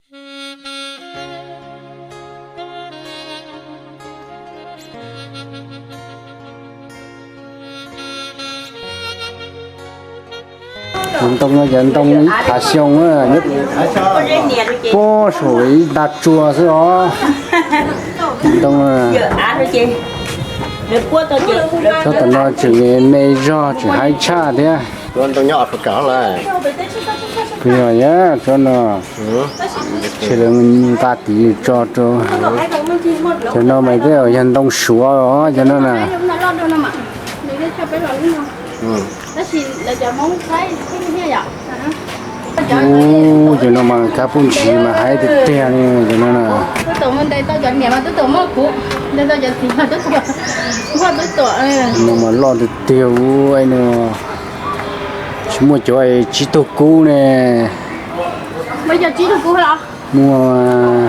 Tus ntoo no yog ntoo ib phav xyoo, nyob puag saum ib nta tsua xwb os. Ntoo tsob tom no tseem me zog tseem haib tshaj thiab. Yog, tsob no ces lawv nqa tiv tso rau. Cov no mas tej zaum yog ntoo suav os cov no na. Ub, cov no mas kab pub ntsis mas haib tiag tiag li cov no na. No mas loj tiag tiag ub, no tsis muaj cov tsib tug kub ne. Muaj.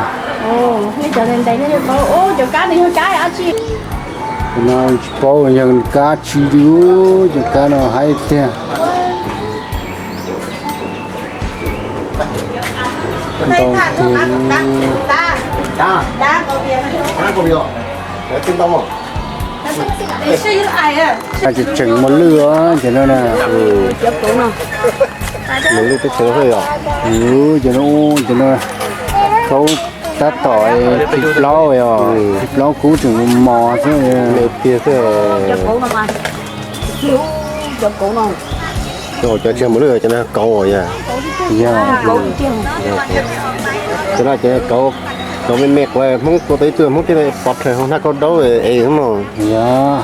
No tsis paub yog kab tsi li, cov kab no haib tiag. Ntau tiag. Ces tseem muaj lwj os cov no na. Muaj lwj teb chaws xwb yog. Cov no kaub tab tom thib plaub os, thib plaub kub tseem mos xwb. Tiag xwb. Cov tsis muaj lwj cov no kauv yog. Yog. Cov no ces kauv, kauv me me, kuv Hmoob tua tau ib tug Hmoob thiaj pov rhawv hauv hnab kauj daub es no. Yog.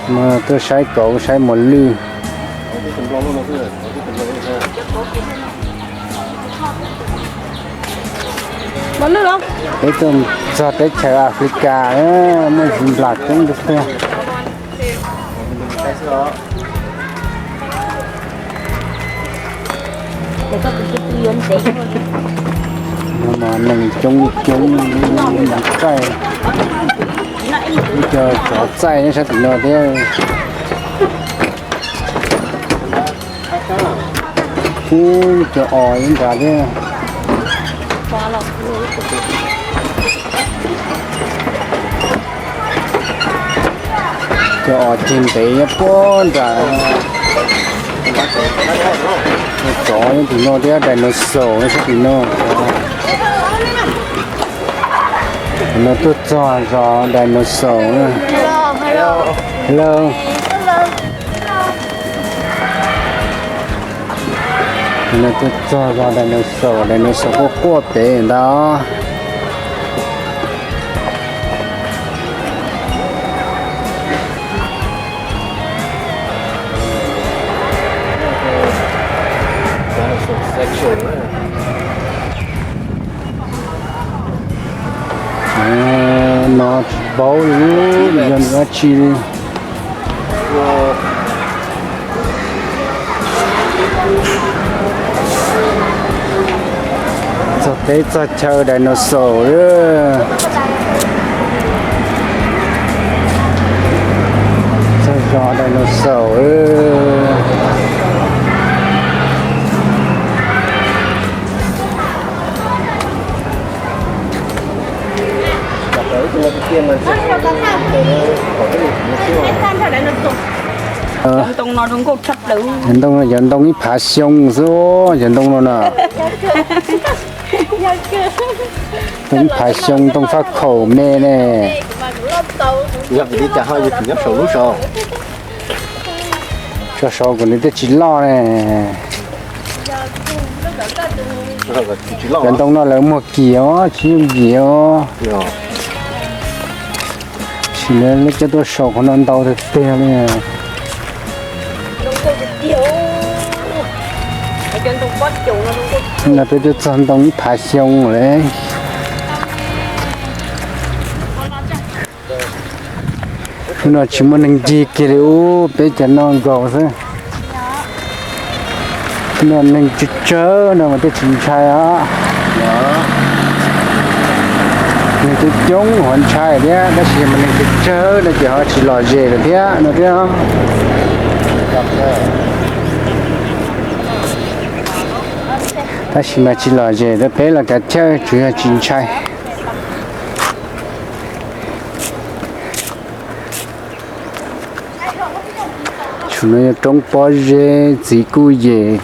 Mas tuaj saib kauv saib muas lwj. Peb tuaj txog teb chaws Africa, muaj zis nplas coob tiag tiag. No mas neeg coob coob, txaij, ib co tsov txaij nyob sab tim no thiab. Ub, cov os nyob nrad thiab. Cov os ceg ntev nyob puag nram. Tsov nyob tim no thiab, dinosaur nyob sab tim no. No tuaj txog zos dinosaur na. Hello. No tuaj txog zos dinosaur, dinosaur quaj quaj pem ntag. No tsis paub li, yog nws dab tsi li. Txog teb txog chaw dinosaur, txog zos dinosaur. Ntoo no yog ntoo ib phav xyoo xwb, yog ntoo no na. Ntoo ib phav xyoo, ntoo faj khaum me ne. Yog vim li cas ho yus tseem nyob saum lub zos? Tso saud kom nws thiaj tsis loj ne. Cov ntoo no lawv muag kim os, tsis yooj yim os. Sim no lawv coj tuaj sau qhov no ntau tiag tiag li. No peb twb txog ntoo ib phav xyoo lawm. Hnub no tsis muaj neeg ncig kiag li ub, peb cov no nkaus xwb. No neeg tsawg tsawg no mas thiaj tsis ntshai os. Neeg coob coob ho ntshai thiab, tab sis mas neeg tsawg tsawg no ces ho tsis lom zem lawm thiab no thiab. Tab sis mas tsis lom zem rau peb los kav chawj, tsuas yog tsis ntshai. Tshuav no yog roob pob zeb, txiv kuj yem.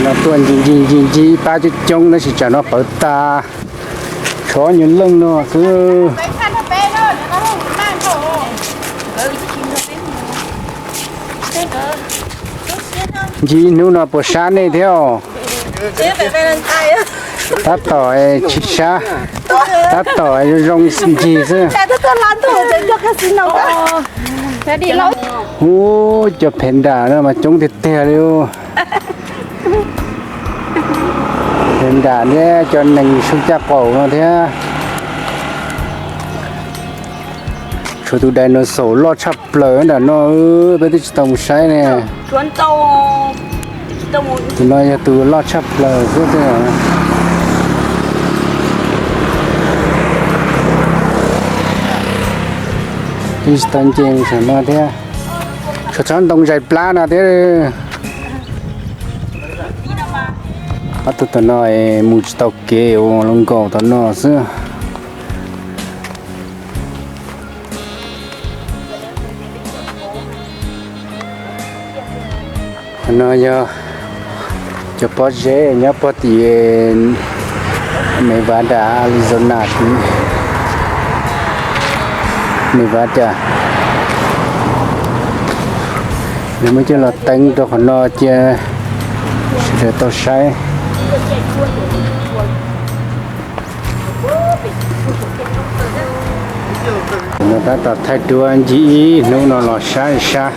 No tuaj ncig ncig ncig ncig ib pab coob coob tab sis tsam no pawv tas, tshuav nyuag leej no xwb. Ncig ib hnub no puas sab nej thiab os? Tab tom tsis sab, tab tom zoo zoo ncig xwb. Ub, cov phev nram no mas coob tiag tiag li. Phev nram thiab cov nees sub caj qaum no thiab. Tshuav tus dinosaur loj tshaj plaws nram no, peb twb tsis tau mus saib ne. Tus no yog tus loj tshaj plaws xwb. Twb tsis tau nce mus saum no thiab. Tshuav tsob ntoo zais plab no thiab. Ob tug tom no mus tsis tau kev, ua los nkaum tom no xwb. Qhov no yog cov pob zeb nyob puag tim Nevada, Arizona, Nevada. Lawv muab coj los teeb rau qhov no cia sawv daws tau saib. No tab tom thaij duab ncig ib hnub no los sab sab.